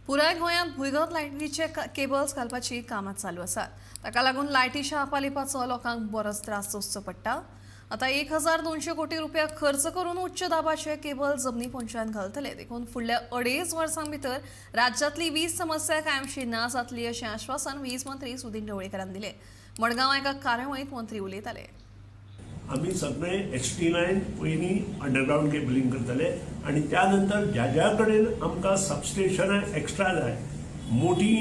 पुराय गोंयांत भुंयगत लायटीचे केबल्स घालपाची कामां चालू आसात. ताका लागून लायटीच्या आपालिपाचो लोकांक बरोच त्रास सोंसचो पडटा. आतां 1200 कोटी रुपया खर्च करून उच्च दाबाचे केबल जमनी पोंदच्यान घालतले. देखून फुडल्या 2.5 वर्सां भितर राज्यांतली वीज समस्या कायमशी ना जातली, अशें आश्वासन वीज मंत्री सुदिन ढवळीकारान दिलें. मडगांव एका कार्यावळींत मंत्री उलयताले. आमी सगळे एच टी लायन पयलीं अंडरग्रावंड केबलिंग करतले आनी त्या नंतर ज्या ज्या कडेन आमकां सबस्टेशनां एक्स्ट्रा जाय, मोठी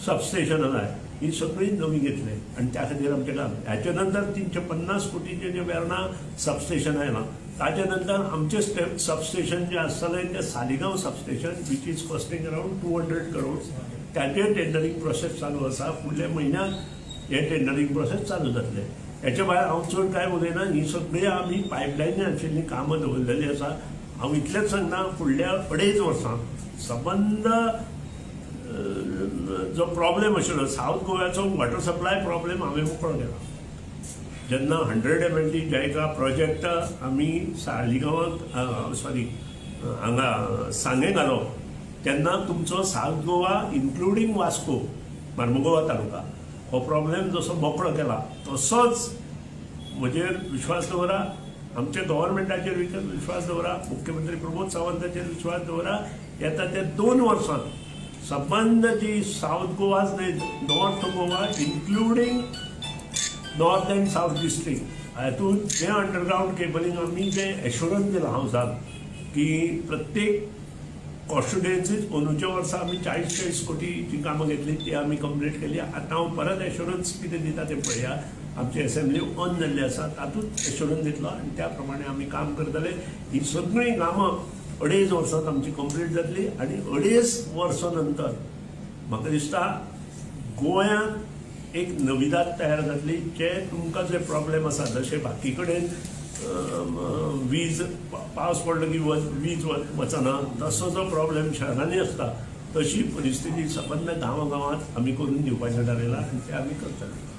सबस्टेशनां जाय, ही सगळीं नवी घेतले आनी त्या खातीर आमचें काम. हाच्या नंतर 350 कोटीचें जें वेर्णा सबस्टेशन आयलां, ताच्या नंतर आमचें स्टेप सबस्टेशन जें आसतलें तें Saligao substation, which is costing around 200 crores. ताचें टेंडरींग प्रोसेस चालू आसा. फुडल्या म्हयन्याक हें टेंडरींग प्रोसेस चालू जातलें. हेच्या भायर हांव चड कांय उलयना. ही सगळी आमी पायपलायनी आशिल्लीं कामां दवरलेलीं आसा. हांव इतलेंच सांगता, फुडल्या 2.5 वर्सां सबंद जो प्रॉब्लेम आशिल्लो सावथ गोव्याचो वॉटर सप्लाय प्रॉब्लेम हांवें मेकळो केला. जेन्ना 100 MLD JICA project आमी सालिगांवांत, सॉरी, हांगा सांगें घालो, तेन्ना तुमचो सावथ गोवा इन्क्लुडींग वास्को, मार्मुगोवा तालुका हो प्रॉब्लेम जसो मोकळो केला, तसोच म्हजेर विश्वास दवरा, आमच्या गव्हर्मेंटाचेर विश्वास दवरा, मुख्यमंत्री प्रमोद सावंताचेर विश्वास दवरा. येता ते 2 वर्सांत सबंद जी सावथ गोवाच न्हय, North Goa including north and south district हातूंत जें अंडरग्रावंड केबलिंग आमी जें एश्युरन्स दिलां हावजाक की प्रत्येक कॉन्स्टिट्युएन्सीत अंदूच्या वर्सा आमी 40-40 कोटीची कामां घेतली, ती आमी कंप्लीट केली. आतां हांव परत एश्युरन्स कितें दिता तें पळया. आमची एसेंब्ली ऑन जाल्ली आसा, तातूंत एश्युरन्स दितलो आनी त्या प्रमाणे आमी काम करतले. ही सगळीं कामां 2.5 वर्सांत आमची कंप्लीट जातली आनी 2.5 वर्सां नंतर म्हाका दिसता गोंयांत एक नविदाद तयार जातली. जे तुमकां जे प्रॉब्लेम आसा, जशे बाकी कडेन वीज पावस पडलो की वीज वचना, तसो जो प्रॉब्लेम शहरांनी आसता, तशी परिस्थिती सबंद गांवा गांवांत आमी करून दिवपाचें थारायलां आनी तें आमी करतले.